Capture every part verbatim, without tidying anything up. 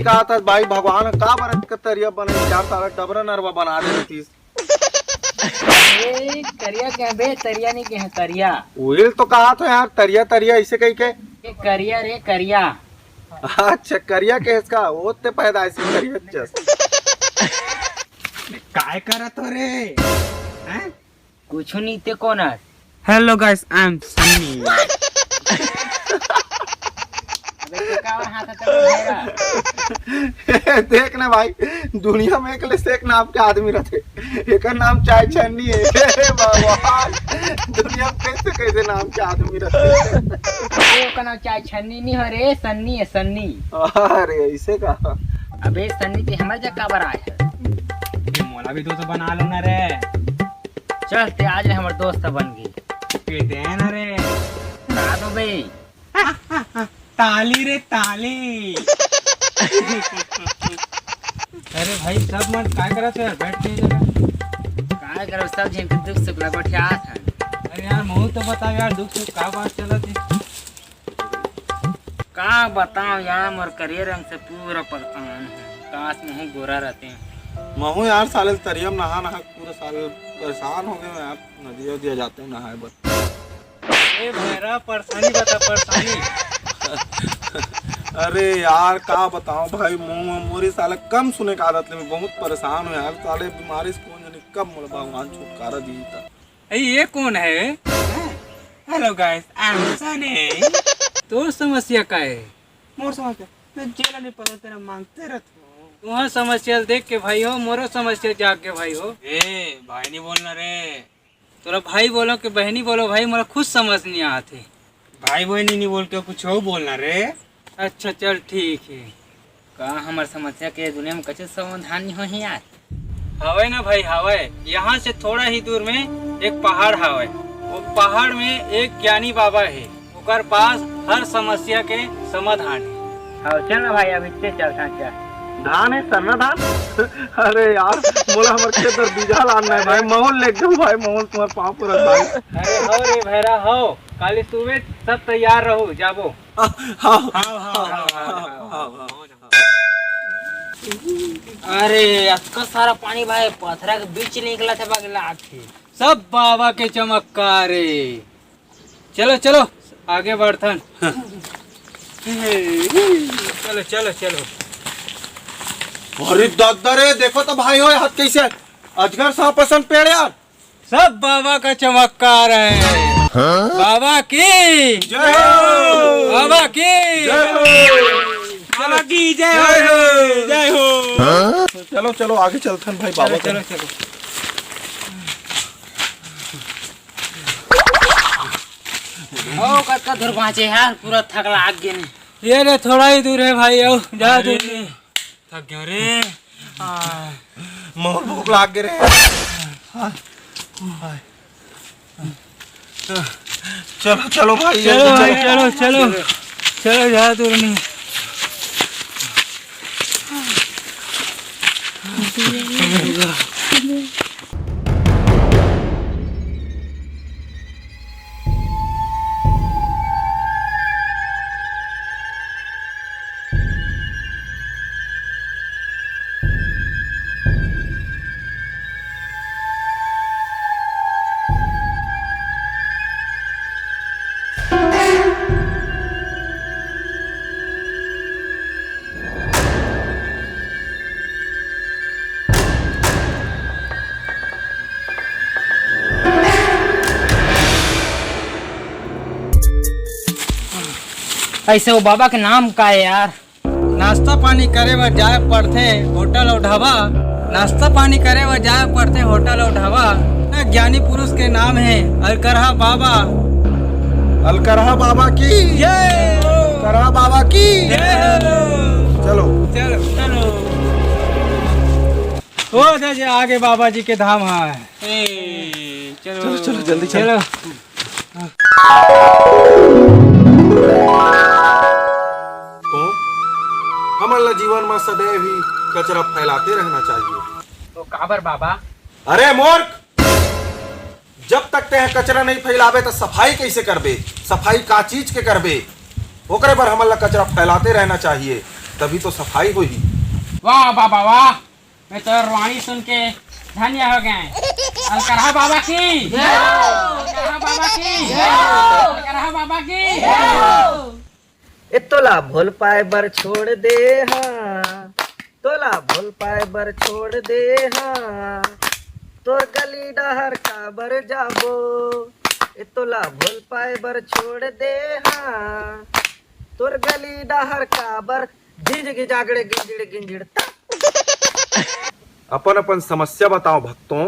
का था भाई, भगवान ह का बर अतका तरिया बनाइस यार, साला डबरा नरवा बना दे रहितिस। ए, तरिया के बे, तरिया नहीं के हैं, तरिया। उहिल तो कहा था यार, तरिया तरिया ऐसे कही के। ए, करिया रे, करिया। अच्छा, करिया के इसका, वो ते पैदा ऐसे करिया जस। काय करत हो रे? हैं? कुछ नहीं, ते कौन है? Hello guys, I am Sunny। अबे, तू का और हाथ हटा रहा है? देख ना भाई, दुनिया में एक ले से एक नाम के आदमी रहते। एकर नाम चाय छन्नी है। हे भगवान, दुनिया में कैसे कैसे नाम के आदमी रहते। ए, ओकर नाम चाय छन्नी नहीं हो रे, सन्नी है, सन्नी। अरे, ऐसे का? अबे, सन्नी ते हमर जगह काबर आए है? ये मोला भी दोस्त बना लेना रे। चल, ते आज ले हमर दोस्त बन गई। के दे ना रे। बता दो बे। ताली रे, ताली। अरे भाई, सब मन काय करत हो यार? बैठ के जगह। काय करब, सब झन के दुख सुख ला गोठियात हन। अरे यार, महू तो बताओ यार, दुख सुख का बात चलत है? का बताओ यार, मोर करिया रंग से पूरा परेशान हूँ। काश महू गोरा रहते। महू यार, साले तरिया में नहा नहा पूरा साल परेशान हो गए यार। नदिया उदिया जाते हैं नहाए बर। ए भैरा, परेशानी बता, परेशानी। अरे यार, का बताऊं भाई, मुंह में मोरी साले कम सुने का आदत ले, मैं बहुत परेशान हूँ यार। साले बीमारी से कौन जाने कब मोला भगवान छुटकारा दी था। ए, ये कौन है? Hello guys, I am Sunny। तोर समस्या का है? मोर समस्या? मैं जेला नहीं पता, तेरा मांगते रहता हूँ। तुम्हार समस्या देख के भाई हो, मोरो समस्या जाग के भाई हो। ए, भाई नहीं बोलना रे। तोला भाई बोलो कि बहनी बोलो भाई, मोला खुद समझ नहीं आत हे। भाई बहनी नहीं बोल के कुछ और बोलना रे। अच्छा चल ठीक है। का हमर समस्या के दुनिया में कछु समाधान नहीं होही यार? हवय ना भाई, हवय। यहाँ से थोड़ा ही दूर में एक पहाड़ हवय। वो पहाड़ में एक ज्ञानी बाबा है। ओकर पास हर समस्या के समाधान हे। हाँ, चल ना भाई, अभी ते चलथन, चल। धान है, सरना धान? अरे यार, मोला हमर खेत बर बीजा लानना है भाई, महू ल लेके जाहू भाई, महू ल तुम्हार पाँव परत भाई। अरे हो रे भैरा हो, काली सुबह सब तैयार रहू, जाबो। हाँ, हाँ, हाँ, हाँ, हाँ, हाँ। अरे, अतका सारा पानी भाई, पथरा के बीच निकलत हे, बगला आथे। सब बाबा के चमत्कार हे। चलो, चलो, आगे बढ़थन। चलो, चलो, चलो। अरे दद्दा रे, देखो तो भाई हो, हाथ कैसे अजगर सांप असन पेड़ यार। सब बाबा का चमत्कार है। हाँ? बाबा की जय हो। बाबा की जय हो। बाबा की जय हो। जय हो। हाँ? चलो, चलो, आगे चलथन भाई, बाबा चलो, का। चलो, चलो। ओ, कतका दूर पहुंचे यार, पूरा थक लाग गे ने। ये रे, थोड़ा ही दूर है भाई, आओ, जा अरे, दूर। थक गयो रे। आ, मोर भूख लाग गे रे। आ, आ, चलो, चलो भाई, चलो जल्दी भाई, चलो। चलो, चलो। चलो, जा दूर नहीं। ऐसे वो बाबा के नाम का है यार? नाश्ता पानी करे बर जाए पड़थे होटल अउ ढाबा। नाश्ता पानी करे बर जाए पड़थे होटल अउ ढाबा। ज्ञानी पुरुष के नाम है अलकरहा बाबा। अलकरहा बाबा की जय। अलकरहा बाबा की जय। चलो। चलो, चलो। ओ दे जे आगे बाबा जी के धाम है। ए, चलो। चलो, चलो, जल्दी चलो। चलो। तो हमन ला जीवन में सदैव ही कचरा फैलाते रहना चाहिए। तो काबर बाबा? अरे मूर्ख, जब तक तें कचरा नहीं फैलाबे तो सफाई कैसे करबे? सफाई का चीज के करबे? ओकरे बर हमन ला कचरा फैलाते रहना चाहिए। तभी तो सफाई होही। वाह बाबा वाह, मैं तो वाणी सुन के धन्य हो गए। अलकरहा बाबा की जय हो। अलकरहा बाबा की जय हो। अलकरहा बाबा की जय हो। ए तोला भोल पाए बर छोड़ दे हाँ, तोला भोल पाए बर छोड़ दे हाँ, तोर गली डहर काबर जाबो। ए तोला भोल पाए बर छोड़ दे हाँ, तोर गली डहर काबर गिंज गिजागड़े गिंजड़ गिंजड़ ता। अपन अपन समस्या बताओ भक्तों।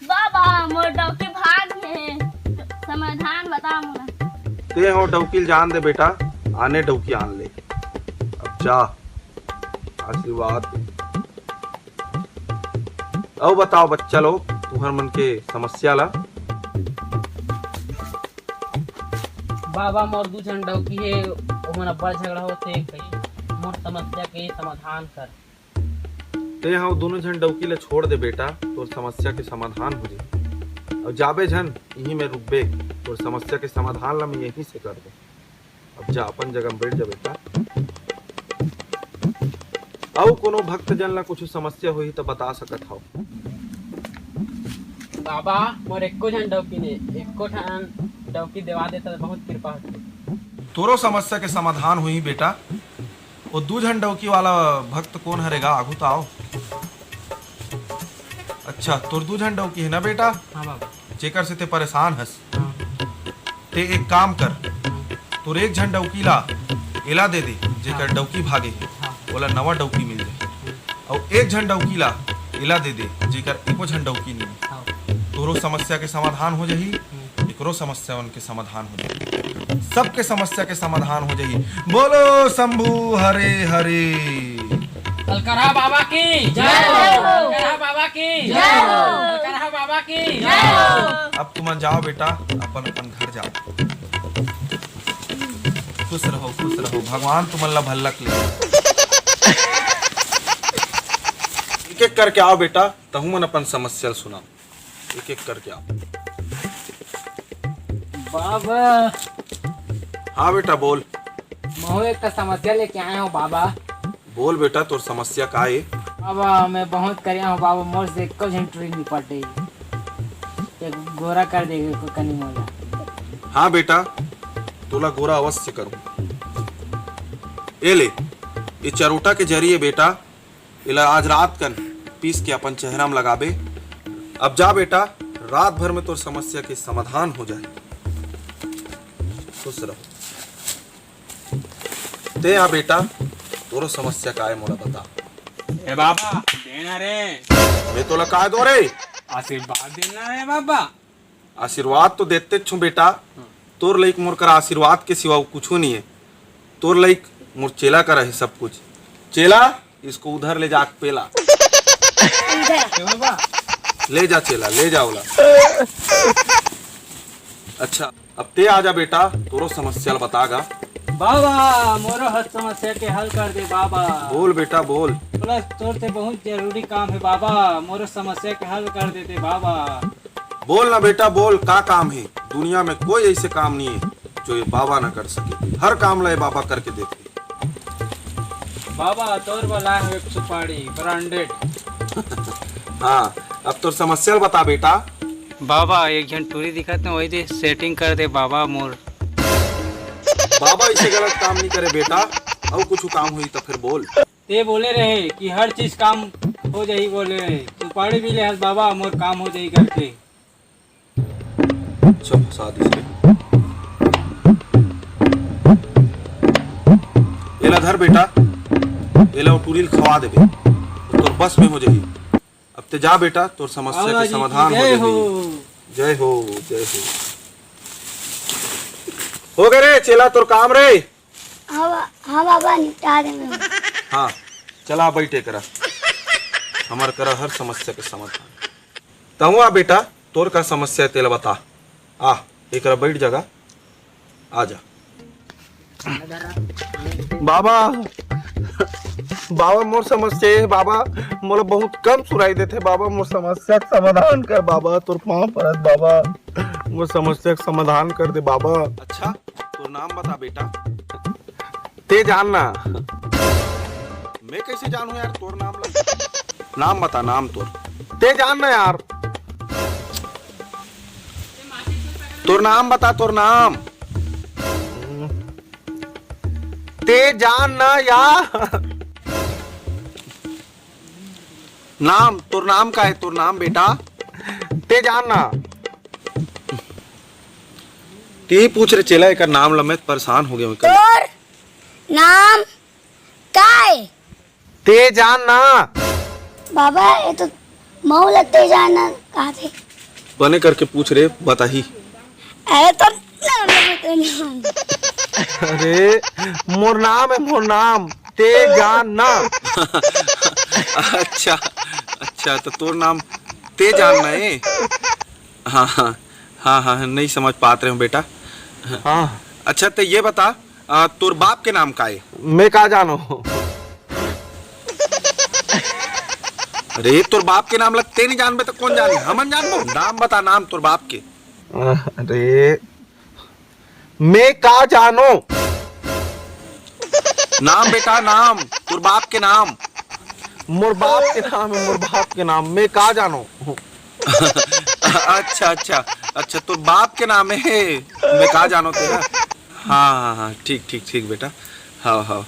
बाबा, मोर डौकी भाग गे हे, समाधान बता मोला। ते हो डौकी ल जान दे बेटा, आने डौकी आन ले। अब जा, आशीर्वाद दे। अउ बताओ बच्चा लोग, तुहर मन के समस्या ला। बाबा, मोर दू झन डौकी हे, ओमन अब्बड़ झगड़ा होथे, कई मोर समस्या के समाधान कर। ते हा ओ दूनों झन डौकी ला छोड़ दे बेटा, तोर समस्या के समाधान हो जाही। अउ जाबे झन इही में रुकबे, तोर समस्या के समाधान ला मैं यहीं से कर दे। अब जा अपन जगह में बैठ जा बेटा। अउ कोनो भक्त जन ला कुछ समस्या होही त बता सकत हव। बाबा, मोर एको झन डौकी ने, एको ठन डौकी देवा देता त बहुत कृपा होती। तोरो समस्या के समाधान होही बेटा। वो दू झन डौकी वाला भक्त कोन हरे गा? आगू तो आओ। अच्छा, तोर दू झन डौकी हे ना बेटा, हाँ बाबा। जेकर से ते परेशान हस। हाँ। ते एक काम कर, हाँ। तोर एक झन डौकी ला एला दे दे, जेकर हाँ। डौकी भागे हे, हाँ। ओला नवा डौकी मिल जाए। हाँ। अउ एक झन डौकी ला एला दे दे, जेकर एको झन डौकी नहीं। हाँ। तोरो समस्या के समाधान हो जाही। हम्म। एकरो समस्या मन के समाधान हो जाही, सबके समस्या के समाधान हो जाही। बोलो शंभू हरे हरे। अलकरहा बाबा की जय हो। अलकरहा बाबा की जय हो। अलकरहा बाबा की जय हो। अब तुमन जाओ बेटा, अपन अपन घर जाओ। खुश रहो, खुश रहो, भगवान तुमन ला भल्लक ले। एक एक करके आओ बेटा, तहु मन अपन समस्या ल सुनाओ। एक एक करके आओ। बाबा। हाँ बेटा, बोल। महू एक समस्या लेके आया हूँ बाबा। बोल बेटा, तोर समस्या का ए? बाबा, मैं बहुत करिया हूँ बाबा, मोर से एको झन टूरी नहीं पटे। एक गोरा कर देगे को कनी मोला। हाँ बेटा, तोला गोरा अवश्य करूँ। ए ले, ये चरोटा के जरिए बेटा, एला आज रात कन पीस के अपन चेहरा में लगाबे। अब जा बेटा, रात भर में तोर समस्या के समाधान हो जाए। खुश रहो। ते आ बेटा, तोरो समस्या का ए मोला बता। ए बाबा, देना रे। मैं तोला का दो रे? आशीर्वाद देना रे बाबा। आशीर्वाद तो देते छो बेटा, तोर लइक मोर करा आशीर्वाद के सिवा अउ कुछो नहीं है। तोर लइक मोर चेला करा है सब कुछ। चेला, इसको उधर ले जा के पेला। ले जा चेला, ले जा ओला। अच्छा, अब ते आ जा बेटा, तोरो समस्या ल बता गा। बाबा, मोरो हर समस्या के हल कर दे बाबा। बोल बेटा, बोल। बोला, तोर से बहुत जरूरी काम है बाबा, मोरो समस्या के हल कर देते बाबा। बोल ना बेटा, बोल, का काम है? दुनिया में कोई ऐसे काम नहीं है जो ये बाबा ना कर सके। हर काम ला ये बाबा करके देते। बाबा, तोर बर लाए हंव एक सुपारी, branded। हाँ, अब तोर समस्या ल बता बेटा। बाबा, एक झन टूरी दिखत हे, वही दे setting कर दे बाबा मोर। बाबा ऐसे गलत काम नहीं करे बेटा, अउ कुछ काम होही तो फिर बोल। ते बोले रहे कि हर चीज काम हो जाही बोले रहे। सुपारी भी ले हस बाबा, मोर काम हो जाही करके। अच्छा, फंसा दिस रे। एला धर बेटा, एला ओ टूरी ल खवा देबे, तोर बस में हो जाही। अब ते जा बेटा, तोर समस्या बाबा के जी की समाधान हो जय जाही। हो। जय हो, जय हो। हो गे रे चेला तोर काम रे। हाँ बा-, हाँ बाबा, निपटा देंगे। हाँ, चला बैठ एकरा। हमर करा हर समस्या के समाधान। तहूँ आ बेटा, तोर का समस्या हे तेला बता। आ, एकरा बैठ जगा। आ जा। बाबा, बाबा मोर समस्या हे बाबा, मोला बहुत कम सुनाई देथे बाबा, मोर समस्या के समाधान कर बाबा, तोर पाँव परत बाबा, मोर समस्या के समाधान कर दे बाबा। अच्छा, तोर नाम बता बेटा। ते जान ना। मैं कैसे जानू यार तोर नाम ला? नाम बता, नाम तोर। ते जान ना यार। तोर नाम बता, तोर नाम। ते जान ना यार। नाम, तोर नाम का है? तोर नाम बेटा, ते जान ना। ते ही पूछ रे चेला, एकर नाम ल। मैं परेशान हो गया हूँ। तोर नाम काय? ते जान ना। बाबा, ये तो मऊ लगते जान ना कहा थे। बने करके पूछ रे, बताही। अरे तो नाम बता ना। अरे, मोर नाम है, मोर नाम। ते जान ना। अच्छा, अच्छा, तो तोर नाम ते जान ना है? हाँ, हाँ, हाँ, हाँ, नहीं समझ पात रहे हो बेटा। हाँ। अच्छा, तो ये बता, आ, तोर बाप के नाम का है? मैं का जानो? अरे, तोर बाप के नाम लगते नहीं जानबे तो कौन जाने? हमन जानबो? नाम बता, नाम तोर बाप के। अरे, मैं का जानो? नाम बेटा, नाम, तोर बाप के नाम। मोर बाप के नाम है, मोर बाप के नाम, मैं का जानो? अच्छा, अच्छा, अच्छा, तोर बाप के नाम है, मैं का जानो तेरा? हाँ, हाँ, हाँ, ठीक, ठीक, ठीक बेटा। हाँ, हाँ।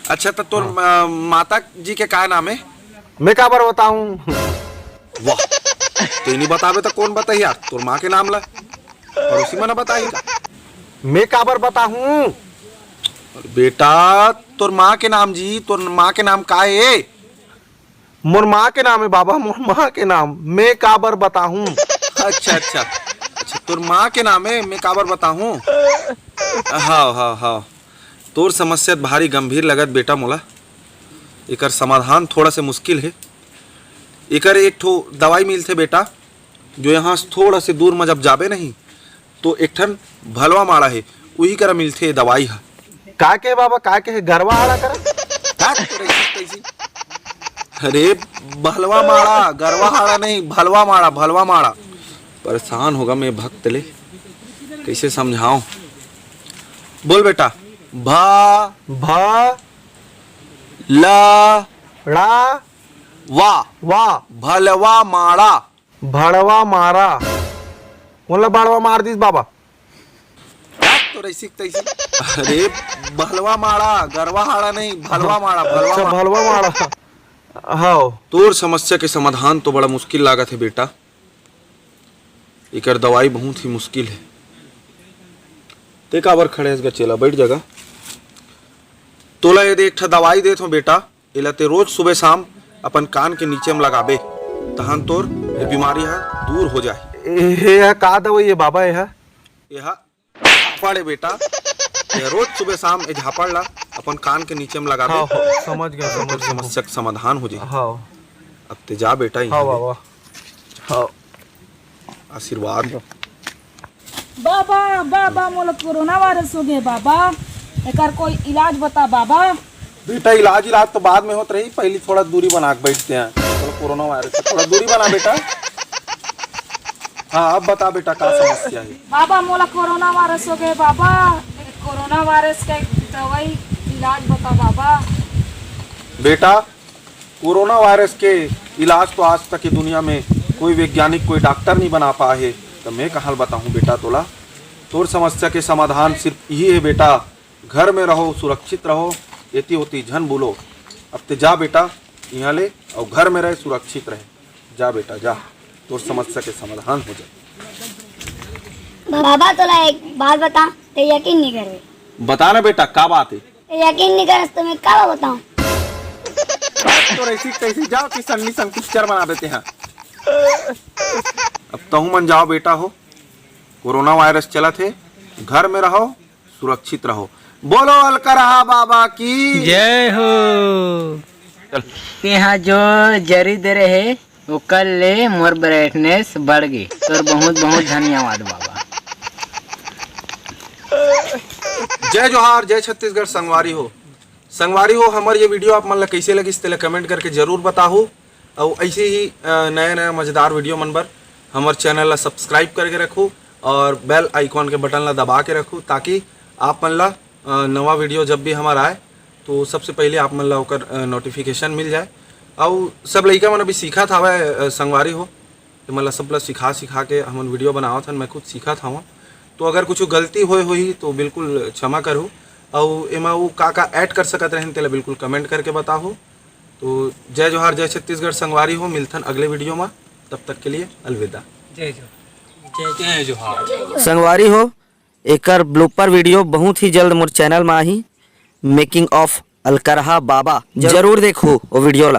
अच्छा, तो तोर, हाँ। अ, माता जी के का नाम है? मैं काबर बताऊं? वाह, ते नहीं बताबे तो कौन बताही यार, तोर माँ के नाम ला। पड़ोसी मन बताही का? मैं काबर बताहूँ? बेटा, तोर माँ के नाम जी, तोर माँ के नाम का है? मोर माँ के नाम है बाबा, मोर माँ के नाम। मैं काबर बताहूँ? अच्छा, अच्छा, अच्छा, तोर माँ के नाम है, मैं काबर बताहूँ? हाँ, हाँ, हाँ। तोर समस्या भारी गंभीर लगत बेटा मोला। एकर समाधान थोड़ा से मुश्किल है। एकर एक ठो दवाई मिलथे बेटा, जो यहाँ से थोड़ा से दूर में जब जाबे नहीं, तो एक ठन भलवा माड़ा है, उही करा मिलथे दवाई ह। का के बाबा, का के है? गरवा आड़ा करा? का तोरे इसी तैसी? अरे, भलवा माड़ा, गरवा हाड़ा नहीं, भलवा माड़ा, भलवा माड़ा। परेशान होगा मैं भक्त ले, कैसे समझाऊं? बोल बेटा, भा, भा, ला, ड़ा, वा, वा। भलवा माड़ा। भड़वा मारा। मोला भड़वा मार दिस बाबा। तो रैसी तैसी। अरे, भलवा माड़ा, गरवा हाड़ा नहीं, भलवा माड़ा, भलवा अच्छा, माड़ा। भलवा माड़ा। हाव। तोर समस्या के समाधान तो बड़ा मुश्किल लागत है बेटा। एकर दवाई बहुत ही मुश्किल है। ते काबर खड़े हस गा चेला, बैठ जा गा। तोला ये दे एक ठा दवाई देत हो बेटा, एला ते रोज सुबह शाम अपन कान के नीचे म लगाबे, तहन तोर ये बीमारी ह दूर हो जाए। ए, ए, एहा का दवाई ए बाबा, एहा? एहा झापड़ ए बेटा, ये रोज सुबह शाम ए झापड़ ला अपन कान के नीचे म लगाबे। हाँ, हाँ, समझ गया, तहन तोर समझ गया। समस्या के समाधान हो जाए। हाँ। अब ते जा बेटा, हाँ, यहाँ ले। बाबा। हाँ। आशीर्वाद। बाबा, बाबा, मोला कोरोना वायरस हो गए बाबा, एकर कोई इलाज बता बाबा। बेटा, इलाज, इलाज तो बाद में होत रही, पहली थोड़ा दूरी बना के बैठते हैं। चलो, कोरोना वायरस से थोड़ा दूरी बना बेटा। हाँ, अब बता बेटा, का समस्या है? बाबा, मोला कोरोना वायरस हो गए बाबा, कोरोना वायरस का एक दवाई इलाज बता बाबा। बेटा, कोरोना वायरस के इलाज तो आज तक ये दुनिया में कोई वैज्ञानिक, कोई डॉक्टर नहीं बना पाए है, तो मैं कहाँ बताऊँ बेटा तोला। तोर समस्या के समाधान सिर्फ यही है बेटा, घर में रहो, सुरक्षित रहो, एती ओती झन बोलो। अब ते जा बेटा यहाँ ले, और घर में रहे, सुरक्षित रहे। जा बेटा जा, तोर समस्या के समाधान हो जाए। बाबा, तोला एक बात बता, ते यकीन नहीं करबे। बता ना बेटा, का बात है? ते यकीन नहीं करस तो मैं का बताऊं? तोर ऐसी तैसी, जाओ कि सन्नी संग पिक्चर बना देते हैं। अब तहू मन जाओ बेटा हो, कोरोना वायरस चलत है, घर में रहो, सुरक्षित रहो। बोलो अलकरहा बाबा की। जय हो। चल। तेहा जो जरी दे रहे, ओकर ले मोर brightness बढ़ गे। तोर बहुत बहुत धन्यवाद बाबा। जय जोहार, जय छत्तीसगढ़ संगवारी हो। संगवारी हो, हमर ये video आप मन ला कैसे लगिस, तेला comment करके जरूर बताहू। अउ ऐसे ही, अ, नया नया मजेदार video मन बर हमर channel ला subscribe करके रखू और bell icon के button ला दबा के रखू, ताकि आप मन ला अ, नवा वीडियो जब भी हमार आए, तो सबसे पहले आप मन ला ओकर, अ, नोटिफिकेशन मिल जाए। अउ सब लइका मन अभी सीखत हवय, अ, संगवारी हो, ये मन ला सब ला सिखा, सिखा के हमन वीडियो बनावत हन, मैं खुद सीखत हवं। तो अगर कुछ गलती होए होही, तो बिल्कुल क्षमा करहू। अउ एमा वो का, का ऐड कर सकत रहेन, तेला बिल्कुल कमेंट करके बताहू। तो जय जोहार, जय छत्तीसगढ़ संगवारी हो, मिलथन अगले वीडियो में, तब तक के लिए अलविदा। जय जोहार। जय जोहार। संगवारी हो, एकर ब्लूपर वीडियो बहुत ही जल्द मोर चैनल में आही, मेकिंग ऑफ अलकरहा बाबा। जरूर देखहू वो वीडियो ला।